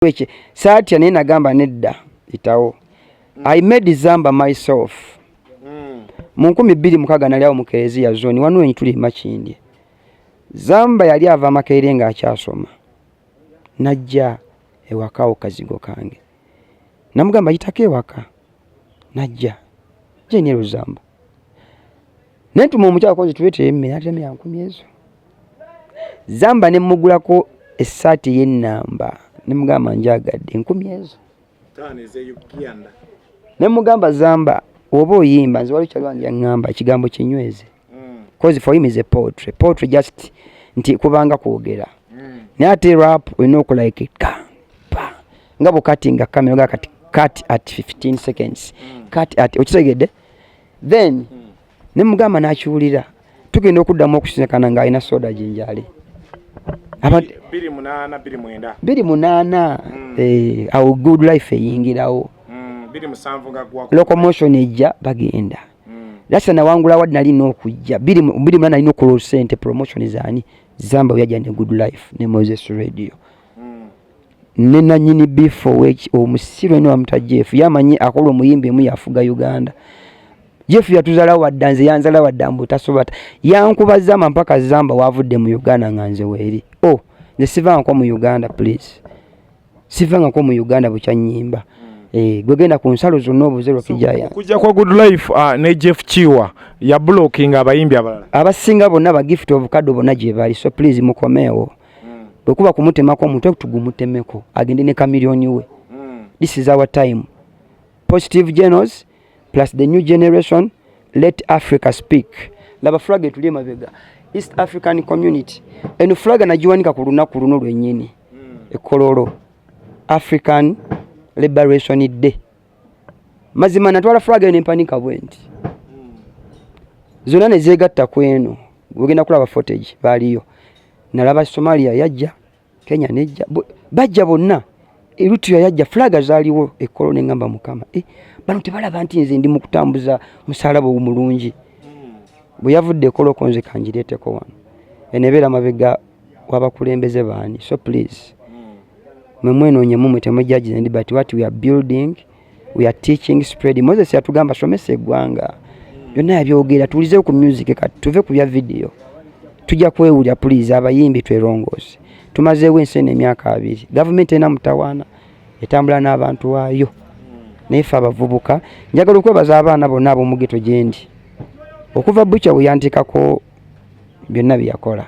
Ekye saatya, naye nagamba nedda, itawo. I made Zamba myself. Mu 2006 nali awo mu Kereziya Zone wano wenyi tuli Makindye. Zamba yali ava Makerere ng'akyasoma, najja ewaka awo kazigo kange, namugamba yitako ewaka, najja jenero Zamba, nentuma omukyala konzi tuleetera emmere, ate emmere ya 10 ezo. Zamba nemugulako essaati ey'ennamba, nemugamba njagadde 10 ezo. Nemugamba, "Zamba, oba oyimba." Nze waliwo kyali wange yaŋŋamba ekigambo kinyweze, 'cause for him is a poetry. Poetry just nti kubanga kwogera, naye ate rap olina okulike ka pa nga bukati nga kamera ga kati cut at 15 seconds, cut at okitegedde. Then nemugamba nakiwulira, tugenda okuddamu okusinkana ng'alina soda jinjale. 28, 29. 28. Eh, awo Good Life eyingirawo. 27 nga gwako. Locomotion ejja, bagenda lasa nawangula wadde nalina okujja 28, nalina okukola sente promotion zaani. Zamba bwe yajja ne Good Life ne Moses Radio ne nanyini before omusiru eno bamuta Jeff, yamanyi akola omuyimbi emu yafuga Uganda. Jeff yatuzala wadda, nze yanzala wadda, mbu tasobata yankuba Zamba mpaka Zamba wavudde mu Uganda nga nze weeri. Oh, nze sivangako mu Uganda, please, sivangako mu Uganda bukya nnyimba. Eh, gwe genda ku nsalo zonna obuze lwakijaya. Okujja kwa Good Life ne Jeff Kiwa ya blocking abayimbi abalala. Abasinga bonna ba Gift of Kado bonna gye bali, so please mukomeewo. Bwe kuba kumutemako omutwe, tugumutemeko agende ne kamiliyoni we. This is our time. Positive generals plus the new generation, let Africa speak. Laba flag etuli emabega, East African Community. Eno flag nagiwanika ku lunaku luno lwennyini ekololo, African Liberation Day. Mazima natwala flag eno empanika bwe nti zonna nezegatta ku eno. Ogenda kulaba footage baaliyo, nalaba Somalia yajja, Kenya nejja, bajja bonna, Eritrea yajja, flag zaaliwo ekolo. Neŋŋamba, "Mukama, eh, bano tebalaba nti nze ndi mu kutambuza musalaba omulungi?" Bwe yavudde ekoloko, nze kangireeteko wano, eno ebeera mabega w'abakulembeze baani. So please, mwe mwenoonyemu, mwe temwejjagize ndi, but what we are building, we are teaching, spreading. Moses yatugamba somesa eggwanga byonna, yabyogera. Tuwulizeyo ku music kati, tuve ku bya video, tujja kwewulira. Please, abayimbi twerongoose, tumazeewo ensi eno emyaka 20. Gavumenti erina mutawaana, etambula n'abantu waayo, naye ffe abavubuka, njagala okwebaza abaana bonna ab'omugeto gye ndi. Okuva bukya bwe yanteekako byonna bye yakola,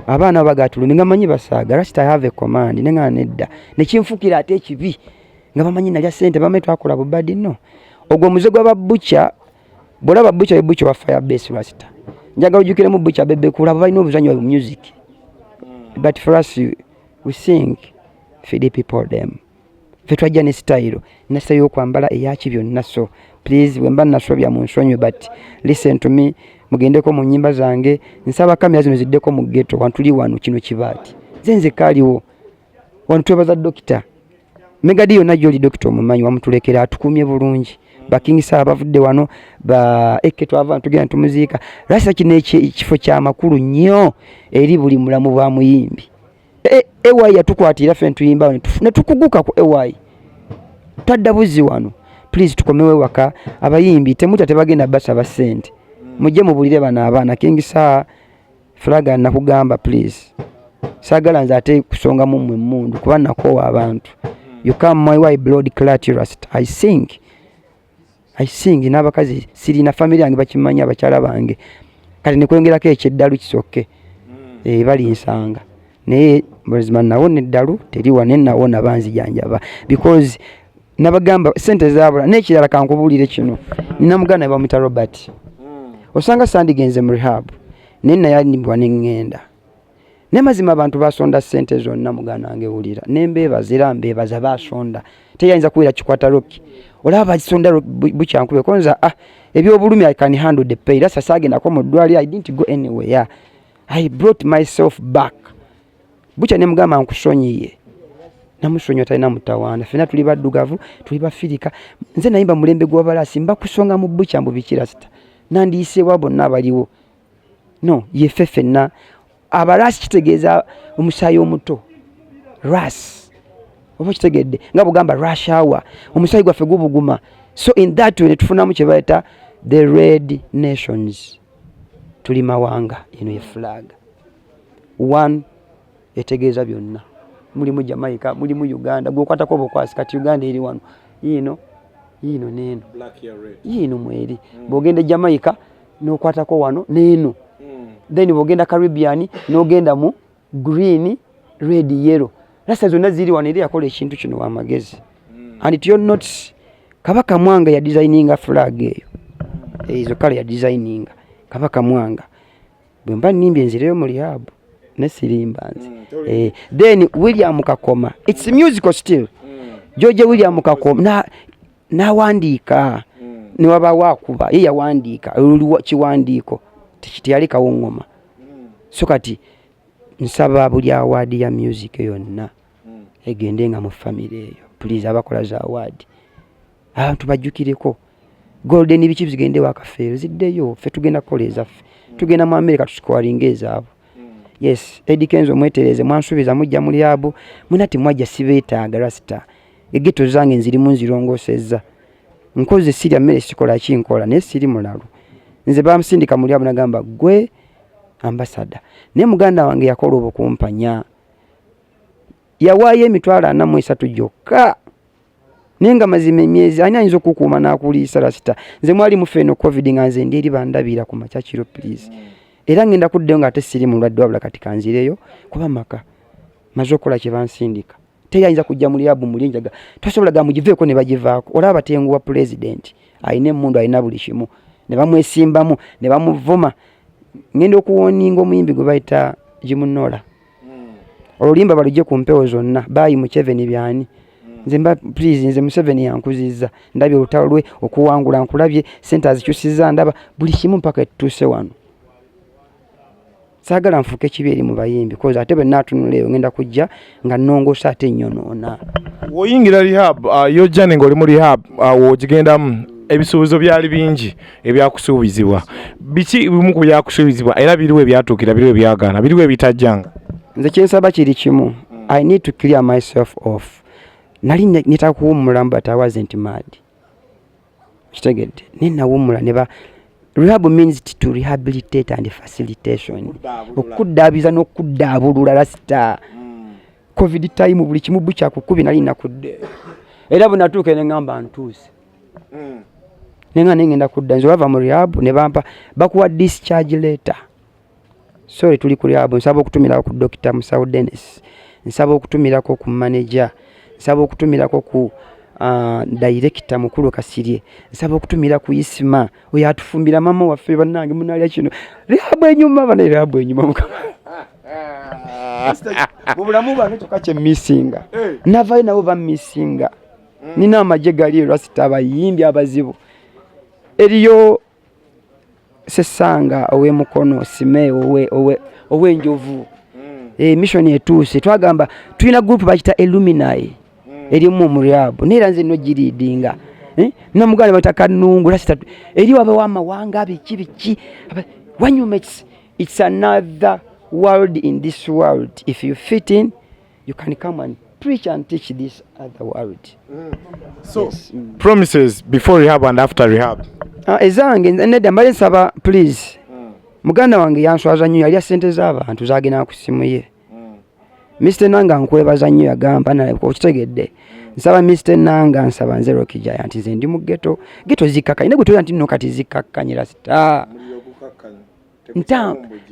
abaana bagatulumi nga manyi basaaga rasita. I have a command, neŋŋana nedda nekinfukira ate ekibi nga bamanyi nalya sente, bamanyi twakola bubadi. No ogwo omuze gw'ababukya, bwolaba bukya bukya wa Fire Base rasita, njagala ojjukiremu bukya bebekula, abo balina obuzanyo bwa music, but for us, we sing for the people them. Ffe twajja ne style, ne style y'okwambala eyaki byonna. So please, bwe mba nasobya mu nsonyiwe, but listen to me, mugendeko mu nnyimba zange. Nsaba kamera zino ziddeko mu ghetto wantuli wano, kino kibaati nze nzekaaliwo wano. Twebaza Dokita Megadi yonna gyoli, dokita omumanyi, wamutulekera atukumye bulungi. Bakingisa abavudde wano ba eke twava tugenda tumuziika lwasa. Kino ekifo kyamakulu nnyo eri buli mulamu bwa muyimbi. Ey yatukwatira ffe ntuyimba ne tukuguka ku ey twadda buzi wano. Please, tukomewo ewaka. Abayimbi temutya, tebagenda basaba ssente, mujje mubulire bano abaana. King Saha flaga nakugamba, please, saagala nze ate kusongamu mmwe emmundu kuba nakoowa abantu. You come my way, blood clat rust. I sing, I sing n'abakazi sirina, family yange bakimanyi, abakyala bange. Kati nekwongerako ekyeddalu kisokke, eh, balinsanga, naye mazima nawona eddalu teriwa, naye nawona banzijanjaba because nabagamba sente zabula. N'ekirala kankubuulire kino, nina muganda bamwita Robert, osanga sandigenze mu rehab, naye nayanimbwa neŋŋenda, naye mazima abantu basonda sente zonna. Muganda wange wulira, nembeebaza era mbeebaza, basonda, teyayinza kuwera kikwata Rocky, olaba basonda bukyankube konza. Ah, ebyobulumi, I can handle the pain. Rasa saagendako mu ddwaliro, I didn't go anywhere, I brought myself back. Bukya ne mugamba nkusonyiye, namusonyiwa, talina mutawaana. Ffenna tuli baddugavu, tuli bafirika. Nze nayimba mulembe gw'abalasi, mba kusonga mu bukya mbu biki rasita, nandiyiseewa bonna abaliwo. No yeffe ffenna abalasi, kitegeeza omusaayi omuto ras. Oba okitegedde nga bugamba rush hour, omusaayi gwaffe gubuguma. So in that way netufunamu kye bayita the red nations. Tuli mawanga, eno ye flag one etegeeza byonna. Mulimu Jamaica, mulimu Uganda, gweokwatako obukwasi. Kati Uganda eri wano, yiino yiino neeno yiino mweri. Bwogenda e Jamaica nokwatako wano neeno, then bwogenda Caribbean nogenda mu green, red, yellow. Rasta zonna ziri wano. Eri yakola ekintu kino wamagezi. And to your notes, Kabaka Mwanga ya designinga flag eyo. Ezo kale ya designinga Kabaka Mwanga. Bwe mba nnimbye nzireyo mu rehab, ne sirimba nze. Then William Kakoma, it's musical still. George William Kakoma n'awandiika newabaawo akuba ye yawandiika oluli kiwandiiko, teyalekawo ngoma. So kati nsaba buli award ya music yonna egende nga mu family eyo. Please, abakola za award, abantu bajjukireko golden biki zigende wakafeero ziddeyo. Ffe tugenda kukola ezaffe, tugenda mu America tusikowalinga ezaabwe. Yes, Eddy Kenzo mwetereze, mwansuubiza mujja mu rehab, mwena temwajja, sibeetaaga. Rasita e ghetto zange nzirimu nzirongosezza, nkoze sirya mmere, sikola kinkola, naye siri mulalu nze. Bamusindika mu rehab nagamba gwe ambassador, naye muganda wange yakola obukumpanya, yawaayo 430,000 gyokka, naye nga mazima emyezi ani ayinza okukuuma n'akuliisa? Rasita nze mwali mufe eno COVID nga nze ndi eri bandabira ku makya kiro. Please, era ngenda kuddayo nga ate siri mulwadde, wabula kati kanzireyo kuba maka maze okukola kye bansindika. Teri ayinza kujja mu rehab muli enjaga, tosobola ga mugiveeko ne bagivaako. Olaba batenguwa pulezidenti alina emmundu, alina buli kimu, ne bamwesimbamu ne bamuvuma. Ngenda okuwoninga omuyimbi gwe bayita Jimunola, oluyimba balugye ku mpewo zonna. Baayi Museveni byani? Nze mba please, nze Museveni yankuzizza, ndabye olutalo lwe okuwangula, nkulabye sente azikyusizza, ndaba buli kimu mpaka etutuuse wano. Saagala nfuuke kibi eri mu bayimbi, cause ate bwe naatunula eyo ngenda kujja nga nnongoosa ate nnyonoona. W'oyingira rehab, yo journey ng'oli mu rehab, w'ogigendamu, ebisuubizo byali bingi ebyakusuubizibwa. Biki bimu ku byakusuubizibwa, era biriwo ebyatuukira, biriwo ebyagaana, biriwo ebitajjanga? Nze kyensaba kiri kimu, I need to clear myself off. Nali netaaga kuwummulamu, but I wasn't mad, kitegedde? Naye nawummula ne ba rehab means to rehabilitate and facilitation, okuddaabiza n'okuddaabulula. Rasita COVID time buli kimu bukyakukubi, nali nakudde era bwe natuuka ne ŋŋamba ntuuse, nenga nengenda kudda. Nze olwava mu rehab ne bampa, bakuwa discharge letter. Sorry, tuli ku rehab. Nsaba okutumirako ku Dr. Musawo Dennis, nsaba okutumirako ku manager, nsaba okutumirako ku director mukulu Kasirye, nsaba okutumira ku Isima oyo atufumbira mama waffe. Bannange munalya kino, rehab enyuma bana, rehab enyuma. Mukama, mu bulamu bwange kyokka kyemmisinga, navayo nabo bammisinga. Nina amagye gali rasita, abayimbi abazibu eriyo, Sesanga ow'emukono, Sime ow'enjovu. Mission etuuse. Twagamba tulina group bakita Illuminati erimu mu rehab, naye era nze nogiriidinga. Namuganda bayita Kanungu. Rasita eri wabawo amawanga biki biki wanyuma. It's another world in this world. If you fit in, you can come and preach and teach this other world. So Yes. Promises before rehab and after rehab? Ah, ezange nedda, mbale nsaba please. Muganda wange yanswaza nnyo, yalya sente z'abantu zagenda ku simu ye. Mr Nanga nkwebaza nnyo, yagamba naye okitegedde. Nsaba Mr Nanga, nsaba nze Rocky Giant, nze ndi mu ghetto, ghetto zikkakkanye naye gwe toya nti nno kati zikkakkanyira sita.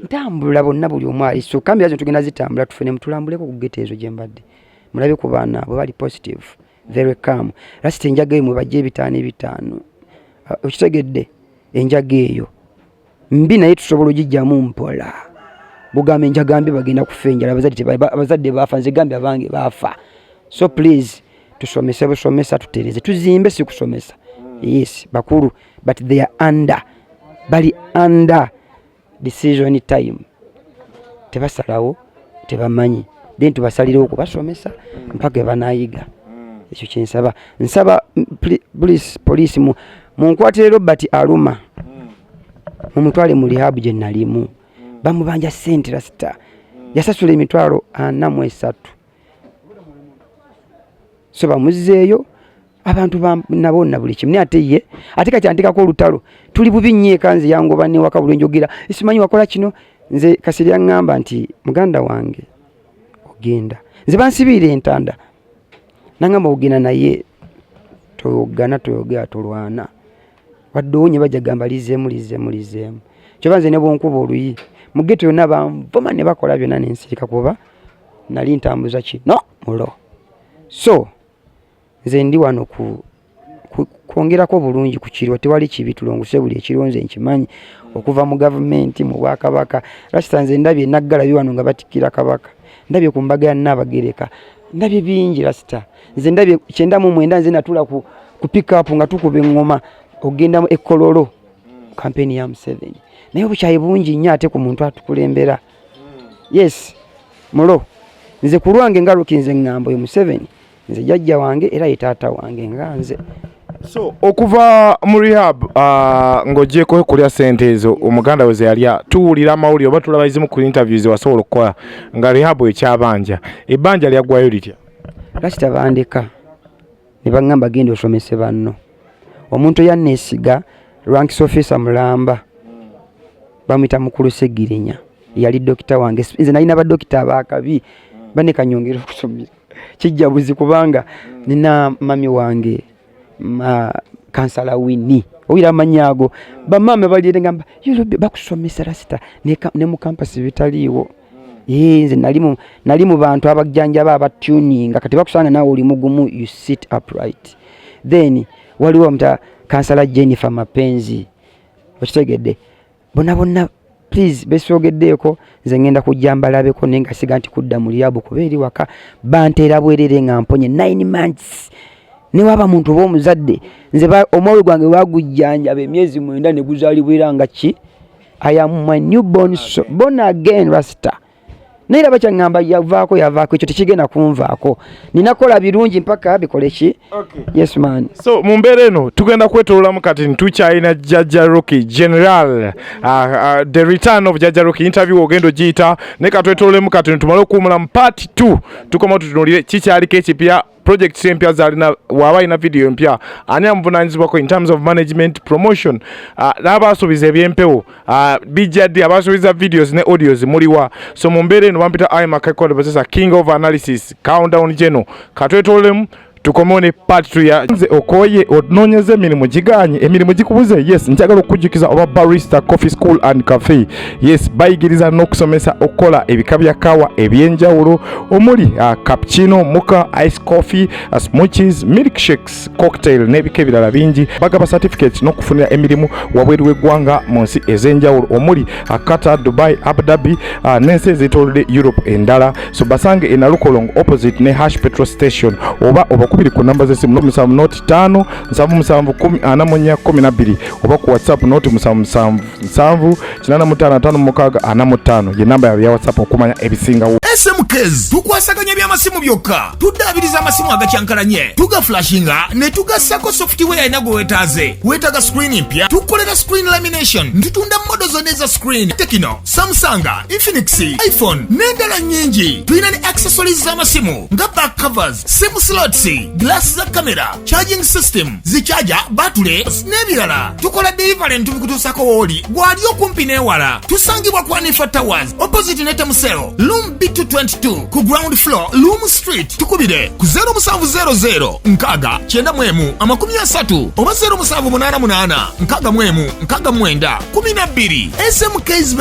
Ntambula bonna buli omu ali, so kamera zino tugenda zitambula tufune mutulambuleko ku ghetto ezo gye mbadde, mulabe ku baana bwe bali positive, very calm. Rasita enjaga eyo mwe bajja ebitaano ebitaano. Ah, okitegedde? Enjaga eyo mbi naye tusobola ogijjamu mpola. Bugamba enjaga mbi, bagenda kufa enjala, abazadde abazadde baafa, nze gambye abange baafa. So please, tusomese busomesa, tutereze, tuzimbe, si kusomesa. Yes, bakulu, but they are under, bali under decision time, tebasalawo, tebamanyi, then tubasalirewo okubasomesa mpaka ebanayiga. Ekyo kyensaba. Nsaba please, police munkwatire Robert Aluma, mumutwale mu rehab gye nalimu. Bamubanja sente, rasita yasasula 43,000. So bamuzzeeyo abantu nabo na buli kimu, naye ate ye ate kati antekako olutalo. Tuli bubi nnyo eka, nze yangoba newaka buli njogera, simanyi wakola kino. Nze Kasiri yaŋŋamba nti muganda wange ogenda, nze bansibiira entanda, naŋŋamba ogenda naye toyogana, toyogera, tolwana, wadde owonye bajja gamba lizeemu, lizeemu, lizeemu. Kyoba nze ne bwonkuba oluyi mu ghetto yonna banvuma ne bakola byonna nensirika, kuba nali ntambuza kino mulo. So nze ndi wano ku kwongerako bulungi ku kiriwo, tewali kibi, tulongose buli ekiriwo. Nze nkimanyi okuva mu gavumenti, mu bwakabaka, rasita nze ndabye naggalabi wano nga batikkira kabaka, ndabye ku mbaga ya Nnaabagereka, ndabye bingi rasita. Nze ndabye 99, nze natula ku pickup nga tukuba eŋŋoma ogenda e Kololo, kampeni ya Museveni, naye obukyayi bungi nnyo ate ku muntu atukulembera. Yes mulo, nze ku lwange nga Rocky, nze ŋŋamba oyo Museveni nze jjajja wange era ye taata wange nga nze. So okuva mu rehab, ng'ogyeko kulya sente ezo omuganda we ze yalya, tuwulira amawulire oba tulaba ezimu ku interviews wasobola okukola nga rehab ekyabanja, ebbanja lyaggwayo litya? Lwaki tabandeka ne baŋŋamba genda osomese banno? Omuntu eyanneesiga, ranks officer mulamba, bamuyita Mukulu Segirinya, yali dokita wange. Nze nalina badokita abakabi bane, kanyongera okusomera kijja buzi, kubanga nina mami wange ma kansala Wini, owira amannya ago, bamaama baliere ngamba bakusomesa rasita ne mu campus bitaliiwo. Nze nali mu bantu abajjanjaba, abatuninga, kati bakusanga naawe oli mugumu, you sit upright. Then waliwo muta kansala Jennifer Mapenzi, okitegedde? Bonna bonna please besogeddeeko, nze ngenda kujja mbalabeko, naye nga siga nti kudda mu rehab, kuba eri waka banteera bwerere nga mponye 9 months. Newaba muntu oba omuzadde, nze omwoyo gwange bagujjanjaba emyezi 9 ne guzaalibwa era nga ki, I am my newborn, so born again rasta. Naye era bakyaŋŋamba yavaako, yavaako, ekyo tekigenda kunvaako, nina kukola birungi mpaka bikole ki. Yes man. So mu mbeera eno tugenda kwetololamu kati tukyalina Jjajja Rocky General, the return of Jjajja Rocky interview ogenda ogiyita, naye katwetololemu kati tumale okuwumula. Mu part 2 tukoma tutunuulire kikyaliko ekipya, projects empya zalina, waaba alina video empya, ani amuvunanyizibwako in terms of management, promotion, n'abasuubiza ebyempewo bijja ddi, abasuubiza videos ne audios muliwa? So mu mbeera eno bampita imakakod, king of analysis, countdown geno. Katwetololemu tukomewo ne part 2 ya nze. Okoye onoonyeza emirimu giganye, emirimu gikubuze? Yes, njagala okukujjukiza oba Barista Coffee School and Cafe. Yes, bayigiriza n'okusomesa okukola ebika bya kawa ebyenjawulo omuli cappuccino, mocha, ice coffee, smoothies, milkshakes, cocktail n'ebika ebirala bingi. Bagaba certificates n'okufunira emirimu wabweru w'eggwanga mu nsi ez'enjawulo omuli Qatar, Dubai, Abu Dhabi, n'ensi ezeetoolodde Europe endala. So basange e Nalukolongo opposite ne Hash petrol station, oba obakubiri ku namba z'essimu 0 05 77 10 44 12, oba ku WhatsApp 077 785 56 45, ye namba yaabwe ya WhatsApp okumanya ebisingawo. SMKs tukwasaganya by'amasimu byokka, tuddaabiriza amasimu agakyankalanye, tugaflashinga ne tugassako software alina gwe weetaaze. Weetaaga screen mpya, tukolera screen lamination, tutunda model zonna eza screen, Tecno, Samsung, Infinix, iPhone n'endala nnyingi. Tulina ne accessories z'amasimu nga back covers, sim slots, glass za kamera, charging system, zichaja batule n'ebirala. Tukola delivery ntubikutuusako wooli gwali okumpi n'ewala. Tusangibwa ku Anifa Towers opposite ne Temuseo, room B222 ku ground floor, Loom Street. Tukubire ku 0700 6 91 30 oba 0788 61 69 12. SMKs.